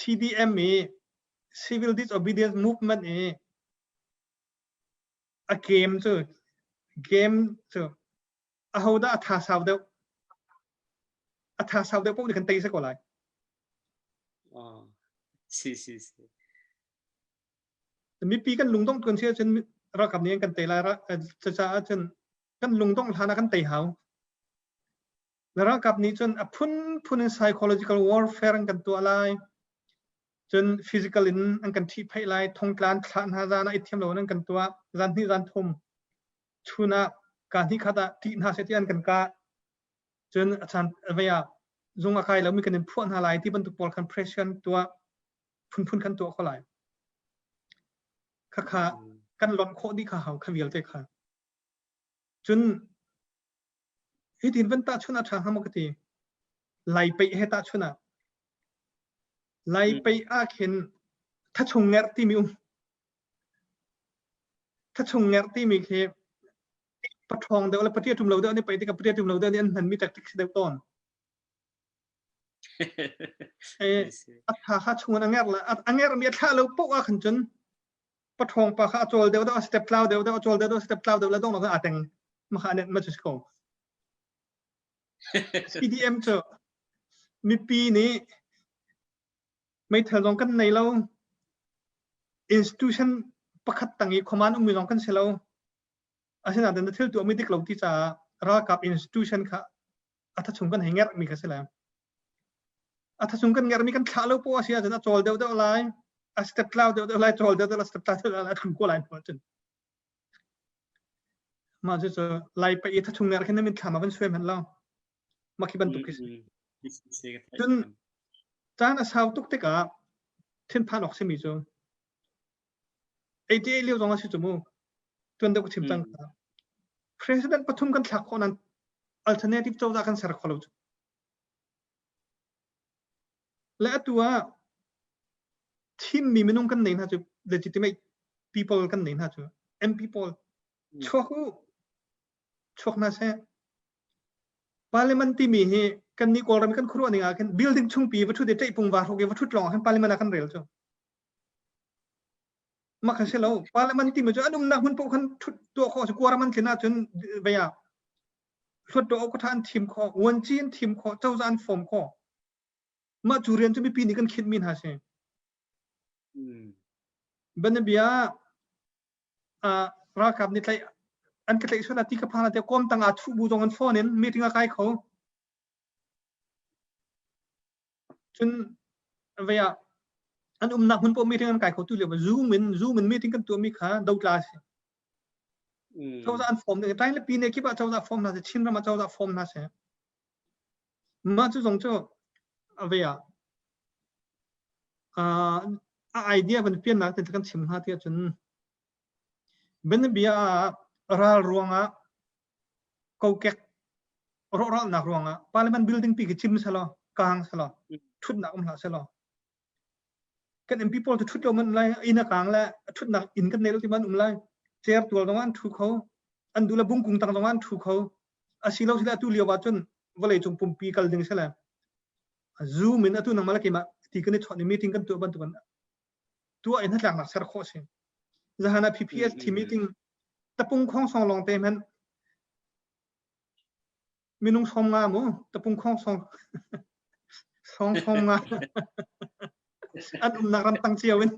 CDM i Civil Disobedience Movement i a game cu game cu ahodah a tha sau deuh a tha sau deuh paoh nih kan tei se ko lai. Oh, si si si. Mipi kan lungdongh tuan si ahcun ralkap nih an kan tei lai cucaah cun kan lungdongh hlan ah kan tei hau. Ralkap nih cun a phunphun in psychological warfare an kan tuah lai. Cun physical in an kan ṭhihphaih lai. Thongtla an thlah hna zan ah i thiam lo in an kan tuah. Zan hnih zan thum chun ah ka hnih khat ah ṭih hna seh ti an kan kah. Cun a caan vei ah zung a kai lomi kan in phuah hna lai ti bantuk pawl khan pressure an tuah phunphun kan tuah kho lai. Khakha kan lonh khawh dih kha hau kha vialte kha. Cun hitin van tahchunh ah ṭha hnga maw ka ti. Lai peih he tahchunh ah. Lai peih ah khin thachung ngerh timi um. Thachung ngerh timi khi paṭhawng deuh le paṭia ṭum lo deuh nih paih tikah paṭia ṭum lo deuh nih an hmanmi tactic si deuh tawn. A tha kha chung in a ngerh le a ngerhmi a thlah lo poh ah khan cun paṭhawng pa kha a cawl deuh deuh a step tlau deuh deuh a cawl deuh deuh step tlau deuh le dong lo aa teng ma kha anet ma cu si ko. CDM cu mipi nih meithal zong kan nei lo institution pakhat tang i command ummi zong kan si lo asinain na thil tuahmi dik lo ti caah ralkap institution kha a thachung kan hei ngerhmi kha si lai. A thachung kan ngerhmi kan thlah lo poah a si ahcun a cawl deuhdeuh lai, a step tlau deuhdeuh lai, cawl deuhdeuh lai, step tlau deuhdeuh lai, a thlum ko lai hnu ahcun. Mah cu cu lai pa i thachung ngerh khin na min thlam a van suai hmanh lo. Mah khi bantuk khi si. Cun caan a sau tuk tikah thinphan awk simi cu 88 lio zong a si cu mu. Tuan deuh ka chim cang kha. President pathum kan thlak khawh nan alternative cozah kan ser kho lo cu. Le atu ah thimmi minung kan nei hna cu legitimate people kan nei hna cu MP pawl chuak u chuak hna seh Parliament timi hi kan nih Kawlram kan khuaruah ning ah khin building chungpi va thut i ṭeihpung va hruk i va thut lawng ah khin parliament ah kan rel cu. Mah kha si lo. Parliament timi cu an umnak hmun paoh khan ṭhut tuah khawh a si. Kawlram an tlin ahcun vei ah hluttaw okatha an thim khawh, vuanci an thim khawh, cozah an form khawh. Mah cu rian cu mipi nih kan khinhmi hna si. Banabia ah ralkap nih tlaih an ka tlaih sual ah ti ka phang tiah kawm tang ah thuh bu zong an phone in meeting a kai kho. Cun vei ah an umnak hmun paoh meeting an kai kho tu lio Zoom in Zoom in meeting kan tuahmi kha dotla a si. Cozah an form ding tain le pine kip ah cozah form hna seh Chinram ah cozah form hna seh. Mah cu zong cu vei ah a idea van piannak te kan chim hna ti ahcun bianabia ah ral ruangah kokek rawhralnak ruangah parliament building pi khi chim selaw kaang selaw thutnak um hlah selaw kan MP pawl cu thut lo man um lai inn a kaang le thutnak inn kan nei lo ti man um lai chair tual zong an thu kho an duh le bungkung tang zong an thu kho asilo sile atu lio ah cun vawlei cung pumpi kal ding sile zoom in atu nangmah le keimah ti kan i chawnh i meeting kan tuah bantuk in tuah in hnatlaknak ser khawh si. Zahan ah PPS thi meeting tapung khong song lawng te hmanh minung som nga mu tapung khong song song som nga an umnak ram tang cio in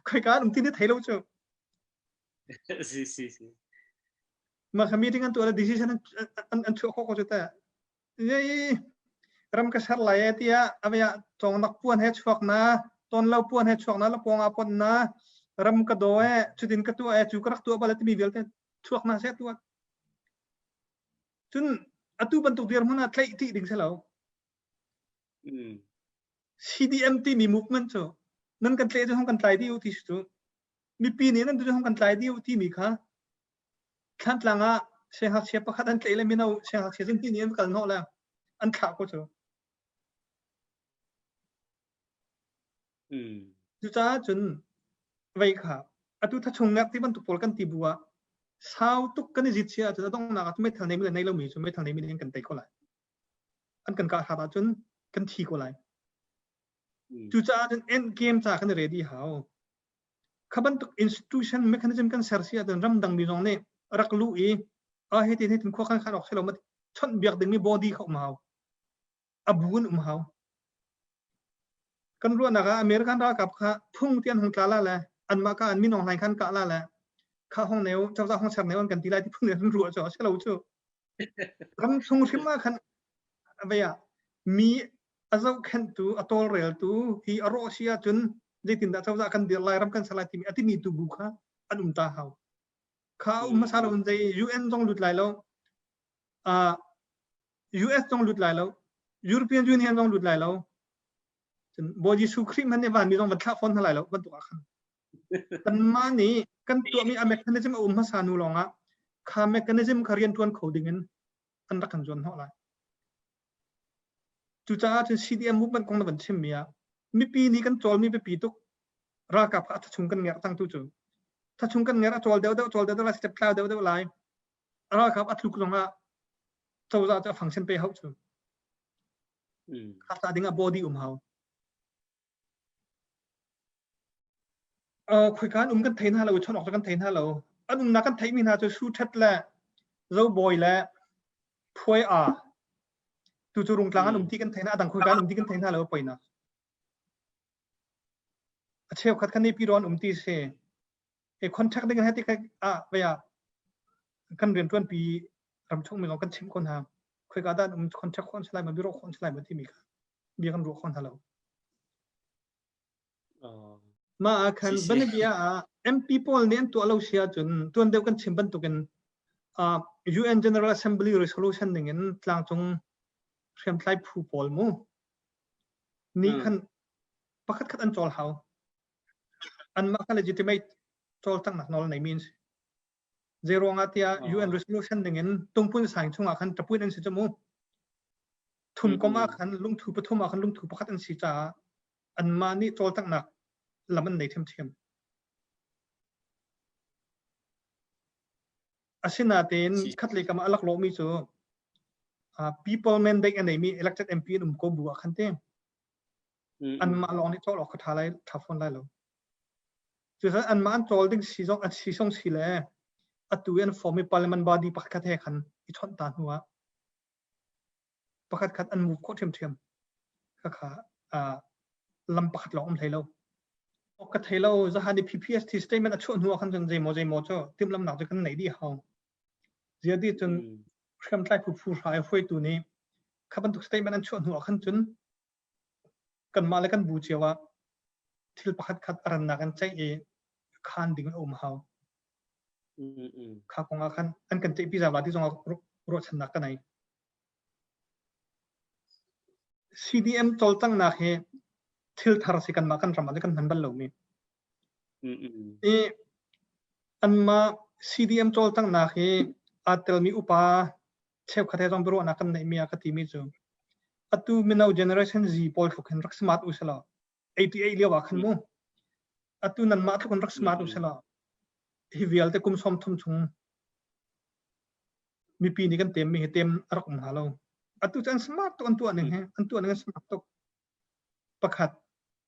khoika an um ti ni thei lo cu si si si ma kha meeting an tuah le decision an an chuah khawh ko cu ta Zei ram ka ser lai e tiah avei ah cawngnak puan he chuak na, ton lo puan he chuak na, lapawng ah pon na, ram ka daw e, cutin ka tuah e, cu ka rak tuah bal e timi vialte chuak na seh tuah. Cun atu bantuk dirhmun ah tlaih tih ding si lo. CDM timi movement cu nan kan tlaih cu hong kan tlai dih u ti si cu mipi nih nan tu hong kan tlai dih u timi kha Thlantlang ah siangngakchia pakhat an tlaih le mino siangngakchia zinhnih nih an kal hnawh le an thlah ko cu. Cucaah cun vei kha atu thachung ngak ti bantuk pawl kan ti bu ah sau tuk kan i zit sia ahcun a donghnak ah meithal neimi le nei lomi cu meithal neimi nih an kan tei ko lai. An kan kah hrat ahcun kan thi ko lai. Cucaah cun end game ca kan i ready hau. Kha bantuk institution mechanism kan ser si ahcun ramdang mi zong nih rak luh i a hei tin hei tin khua kan khan awk si lo ma chawnh biak dingmi body kha um hau. A bu in um hau. Kan ruahnak ah American ralkap kha phung ti an hung tla la le anmah ka an minung hlain khan kah la le kha hong neu cozah hong ser neu an kan ti lai ti phung an ruah cu a si lo cu. Ram chung hrim ah khan vei ah mi a zohkhenhtu a tawlreltu hi a rawh si ahcun zeitindah cozah kan dir lai ram kan ser lai timi a timi tu bu kha an um ta hau. Kha um hmasa lo in zei UN zong lut lai lo uh, US zong lut lai lo European Union zong lut lai lo cun Bawi Jesuh Khrih hmanh nih vanmi zong van thlah fawn hna lai lo bantuk ah khan kanmah nih kan tuahmi a mechanism a um hmasa nu lawngah kha mechanism kha rian ṭuan kho dingin an rak kan zuan hnawh lai. Cucaah cun CDM movement kong na van chimmi ah mipi nih kan cawlmi biapi tuk ralkap kha a thachung kan ngerh cang tu cu thachung kan ngerh a cawl deuh deuh cawl deuh deuh lai step tlau deuh deuh lai ralkap a tluk zongah cozah cu a function pe hau cu kha ta ding ah body um hau Khoika an um kan thei hna lo i chawnh awk cu kan thei hna lo. An umnak kan theihmi hna cu Su-ṭhet le Zobawi le Phuai Aa tu cu Rungtlang an um ti kan thei hna. A dang khoika an um ti kan thei hna lo poinak. A cheukhat kha Naypyidaw an um ti si. E contact ding he ti ka ah vaya kan rianṭuanpi ramchung mi lawng kan chimh ko hna. Khoika dah an um contact khawh an si lai ma biaruah khawh an si lai ma timi kha bia kan ruah kho hna lo. Mah ah khan bianabia ah MP pawl nih an tuah lo si ahcun tuan deuh kan chim bantukin uh, UN General Assembly resolution ning in tlangcung hriamtlai phu pawl mu nih khan pakhat khat an cawl hau. Anmah kha legitimate cawlcanghnak nawl nei mi an si. Zei ruangah tiah UN resolution ning in tungpun sang chungah khan tapuin an si cu mu. Thum kom ah khan lungthu pathum ah khan lungthu pakhat an si caah anmah nih cawlcanghnak lam an nei ṭhiamṭhiam. Asinain khatlei kam ah a laklawhmi cu people mandate a neimi elected MP an um ko bu ah khan te anmah lawng nih cawl awk kha ṭha lai ṭha fawn lai lo. Cucaah anmah an cawl ding si zong an si zong si le atu i an form i parliament body pakhat he khan i chawnh ta hnu ah pakhat khat an move khawh ṭhiamṭhiam. Khakha lam pakhat lawng um hlei lo. Ka thei lo zahan i PPST statement a chuah hnu ah khan cun zeimaw zeimaw cu timhlamnak cu kan neih dih hau. Zia di cun hriamtlai phu phu hrai hruaitu nih kha bantuk statement an chuah hnu ah khan cun kanmah le kan bu cio ah thil pakhat khat a rannak an ceih i khan ding a um hau. Kha kong ah khan an kan ceihpi zau la ti zong ah ruahchannak ka nei. CDM cawlcanghnak hi thil thar si kanmah kan ram ah kan hman bal lomi. I anmah CDM cawlcanghnak hi aa telmi upa cheukhat he zong biaruahnak kan neihmi ah ka timi cu atu mino generation Z pawl tluk hin rak smart u selaw 88 lio ah khan mu atu nanmah tluk in rak smart u selaw hi vialte kum 30 chung mipi nih kan temmi hi tem a rak um hnga lo. Atu cu an smart tuk an tuah ning hi an tuah ning an smart tuk. Pakhat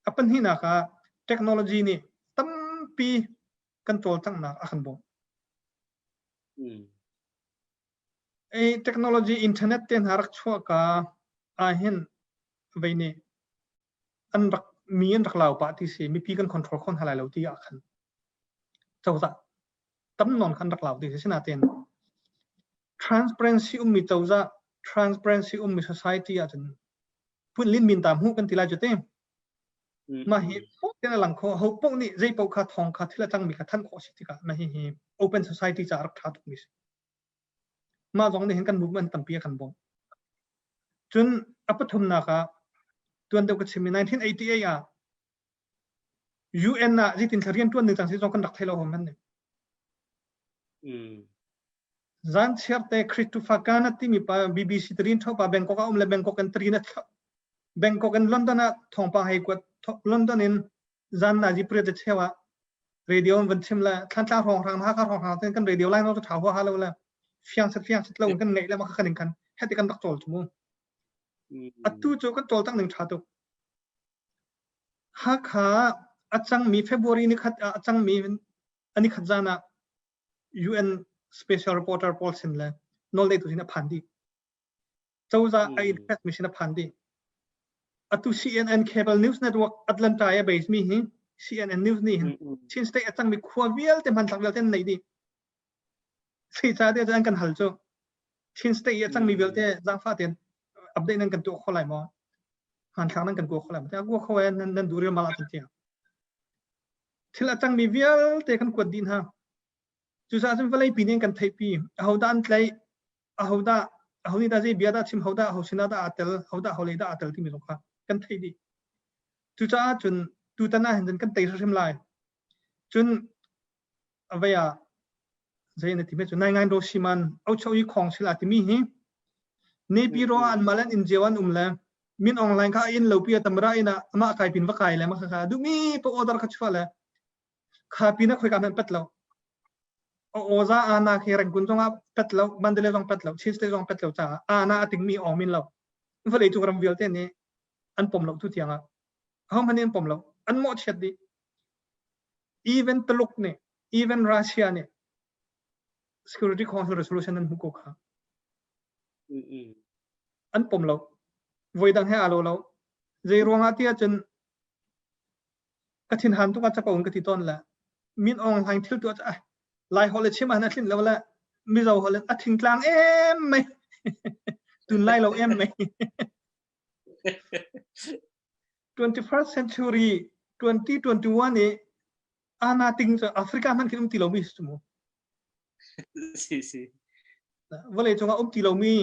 a pahnihnak ah technology nih tampi kan cawlcanghnak a kan bawmh. Ei technology internet te hna rak chuah ka ah hin vei nih an rak mi an rak lau pah ti si mipi kan control kho hna lai lo ti ah khan cozah tam nawn khan rak lau ti si sinain transparency ummi cozah transparency ummi society ahcun phun lin min ta hmuh kan ti lai cu te mah hi poh ten a lang kho ho poh nih zei poh kha thong kha thil a cangmi kha than khawh si tikah mah hi hi open society ca rak tha tuk mi si mah zong nih hin kan movement tampi a kan bawmh cun a pathumnak ah tuan deuh ka chim i 1988 ah UN ah zeitin thla rian ṭuan ning cang si zong kan rak thei lo hom nih. Zan chiar te Christopher Kana timi pa BBC trin tho pa Bangkok ah um le Bangkok in trin a Bangkok in London ah thawngpang hei kuat London in zan na ji pre te chewa radio van chim le thlan hrawng hrang ha ka hrawng hrang ten kan radio line no tha hua ha lo le fiang set fiang set lo kan ngeih le ma kha kan kan heti kan rak chawl chu mu atu chu kan chawl tang ning tha tuk. Hakha a cangmi February ni khat ah a cangmi ani khat zan ah UN Special Reporter pawl sin le nawlneitu sin a phan dih. Cozah a interest mi sin a phan dih. Atu CNN Cable News Network Atlanta i a base mi hi CNN News nih hin Chin State a cangmi khua vialte hmanthlak vialte an neih dih. Seica te an kan hal cu Chin State i a cangmi vialte zaangfah tein update nan kan tuah kho lai maw? Hmanthlak nan kan kua kho lai maw? Tiah kua kho e nan duh rial mal ahcun tiah. Thil a cangmi vialte kan kuat dih hna. Cucaah cun vawlei pi nih kan theihpi. Ahodah an tlaih? Ahodah aho nih dah zei bia dah chim hodah ho sinah dah aa tel hodah ho lei dah aa tel timi zong kha kan theih dih. Cucaah cun tutan ah hin cun kan tei hrimhrim lai. Cun avei ah zei na ti me cu nai ngai ro siman au chau i khong sila timi hi nepi ro an malan in jeu an um le min online kha in lo pi tamra ina ama kai pin va kai le ma kha du mi po order kha chua le kha pi na khoi ka man pat lo o oza ana khi rangkun zong ah pat lo mandalay zong pat lo chin state zong pat lo cha ana ating mi ong min lo vale chu ram vialte ni an pom lo tu tiang ah ho man in pom lo an mo chiat di Even Tuluk nih, even Russia nih Security Council resolution an hmuh ko kha. An pom lo. Voi dang he aa lo lo. Zei ruangah ti ahcun ka thinhan tuk ah cako in ka ti tawn le Min Aung Hlaing thil tuah ah Lai holh le chim ah na tlinh lo le Mizo holh in a thingtlang em mei. Tun lai lo em mei. 21st century 2021 i ana ting cu Africa hmanh khin um ti lomi si mu. Si si. Vawlei cungah um ti lomi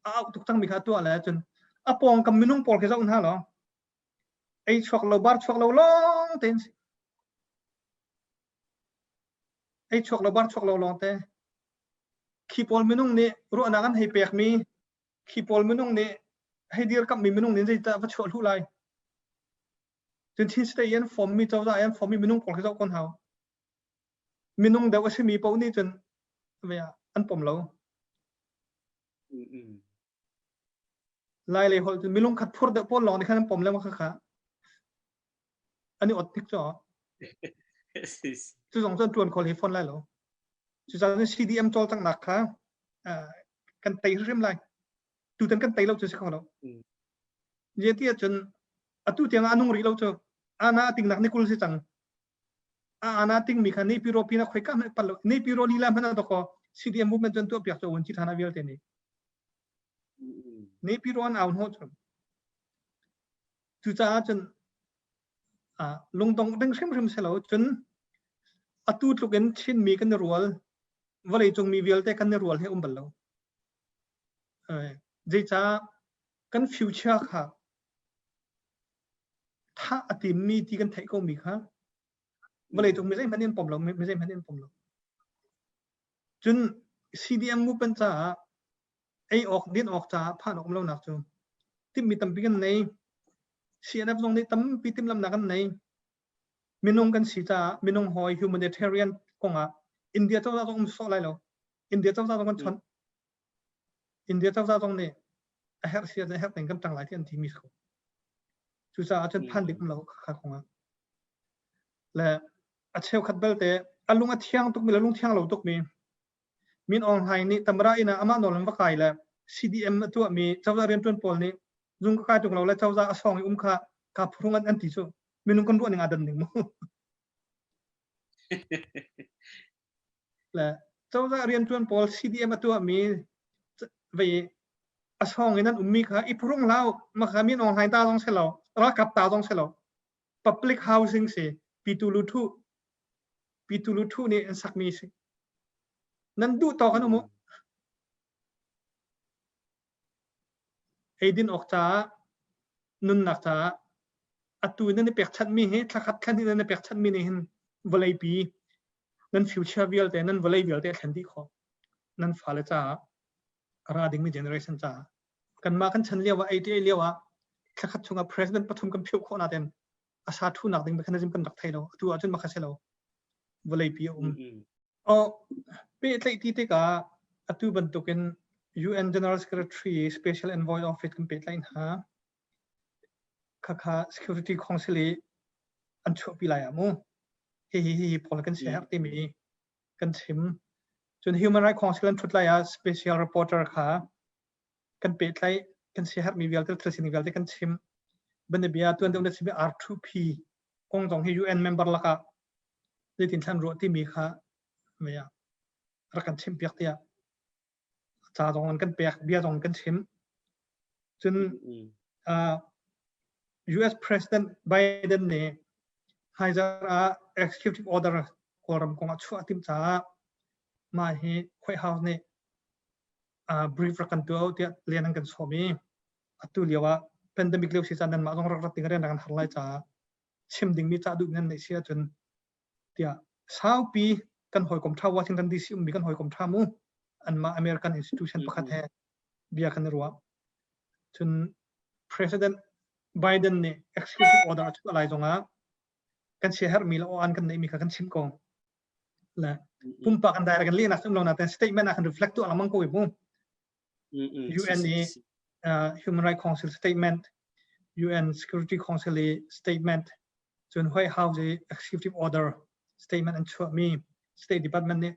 a auh tuk cangmi kha tuah le cun a pawngkam minung pawl khi zoh hna law ei chuak lo bar chuak lo lawng tein si. Ei chuak lo bar chuak lo lawng te. Khi pawl minung nih ruahnak an hei pekmi Khi pawl minung nih hei dirkamhmi minung nih zeidah va chuah hluh lai? Cun Chin State i an fawmmi cozah i an fawmmi minung pawl khi zoh kon hau. Minung deuh a simi paoh nih cun an pom lo. Lai lei holh cun milung khat phur deuh pawl lawng nih khan an pom le ma kha kha. An i ot tik cu. Cu zong cu an ṭuan khawl hi fawn lai lo. Cucaah CDM cawlcanghnak kha kan tei hrim lai. Tutan kan tei lo cu si kho lo. Zeiti ahcun atu tiang a nung rih lo cu ana a tingnak ni 20 si cang. A ana tingmi kha Naypyidaw pin a khoi ka hmanh pal lo. Naypyidaw lila hmanh a doko CDM movement cun tuah piak cu wun ci thana vialte nih. Naypyidaw an au hnawh cu. Cucaah cun lungdong ding hrimhrim si lo cun atu tluk in Chinmi kan i rual vawleicung mi vialte kan i rual hi um bal lo. Zeicah kan future kha thah a timmi ti kan theih ko mi kha vawleicung mi zeihmanh in pom lo mi zeihmanh in pom lo. Cun CDM movement caah ei awk din awk caah phan awk um lonak cu timhmi tampi kan nei. CNF zong nih tampi timhlamhnak kan nei. Minung kan si caah minung hawi humanitarian kongah India cozah zong um sawh lai lo. India cozah zong kan chawnh. India cozah zong nih a herh si a herh ning kan tang lai ti an ti mi ko. Cucaah cun phan ding um lo kha kongah. Le a cheukhat belte a lung a thiang tukmi le lung thiang lo tukmi Min Aung Hlaing nih Tamara inn ah amah nawl in va kai le CDM a tuahmi cozah rianṭuan pawl nih zung ka kai ṭung lo le cozah a sawng i um kha ka phuhrung an ti cu minung kan ruah ning aa dan ning mu. Le cozah rianṭuan pawl CDM a tuahmi vei a sawng in an ummi kha i phuhrung hlah maka Min Aung Hlaing ta zong si lo ralkap ta zong si lo public housing si pitu lu thu pitu lu thu nih an sakmi si nan duh tawk an um u eidin awk caah nunnak caah atu nan i pekchanhmi hi thlakhat thlan hi nan i pekchanhmi nih hin vawleipi nan future vialte nan vawlei vialte a thlen dih khawh nan fale caah a ra dingmi generation caah kanmah kan chan lio ah 88 lio ah thlakhat chungah president pathum kan phiuh khawh natin a sa thunak ding mechanism kan rak thei lo atu ahcun makha si lo vawleipi a um oh pehtlaih ti tikah atu bantukin UN General Secretary Special Envoy Office kan pehtlaih hna khakha Security Council i. an chuahpi lai ah mu. Hi hi hi pawl kan siaherh timi kan chim. Cun Human Rights Council an ṭhut lai ah special reporter kha kan pehtlaih, kan siaherhmi vialte, thil sining vialte kan chim. Banabia tuan deuh na chimmi R2P kong zong hi UN member lakah zeitin thlan ruah timi kha mea rak kan chim piak tiah ca zong an kan pek, bia zong kan chim. Cun US President Biden nih hmaizarh ah executive order Kawlram kong ah chuah a timh caah mah hi White House nih brief rak kan tuah tiah len an kan sawm i atu lio ah pandemic lio si caan nanmah zong rak rat ding rian rak kan har lai caah chim dingmi cah duh nan neih si ahcun tiah saupi kan hawikom ṭha Washington DC ummi kan hawikom ṭha mu anmah American institution pakhat he bia kan i ruah. Cun President Biden nih executive order a chuah lai zongah kan siaherhmi le aw-an kan neihmi kha kan chim ko. Le pumpak an direct kan lehnak um lo nain statement ah kan reflect tuah lengmang ko i mu. UN nih Human Rights Council statement, UN Security Council i statement, cun White House i executive order statement an chuahmi, State Department nih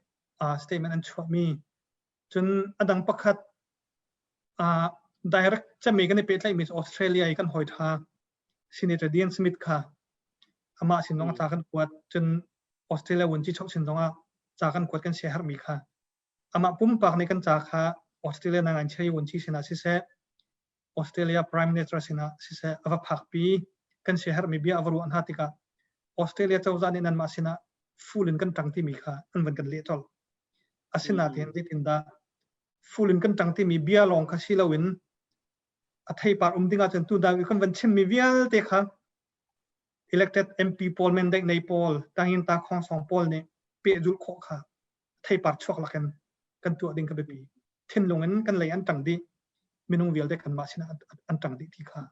statement an chuahmi, cun a dang pakhat direct cemmi kan i pehtlaihmi cu Australia i kan hawi ṭha Senator Dean Smith kha amah sin zong ca kan kuat, cun Australia vuanci chok sin zongah ca kan kuat kan siaherhmi kha amah pumpak nih kan ca kha Australia nangan vuanci sinah siseh Australia Prime Minister sinah siseh a va phakpi kan siaherhmi bia a va ruah hna tikah Australia cozah nih nanmah sinah full in kan ṭang timi kha an van kan leh colh. Asinain zeitindah full in kan ṭang timi bia lawng kha si loin a theipar um ding ahcun tu dang i kan van chimmi vialte kha elected MP pawl mandate nei pawl tangin ta khong song pawl nih pehzulh khawh kha theipar chuak lakin kan tuah ding ka biapi. Thinlung in kan lei an ṭang dih. Minung vialte kanmah sinah an ṭang dih ti kha.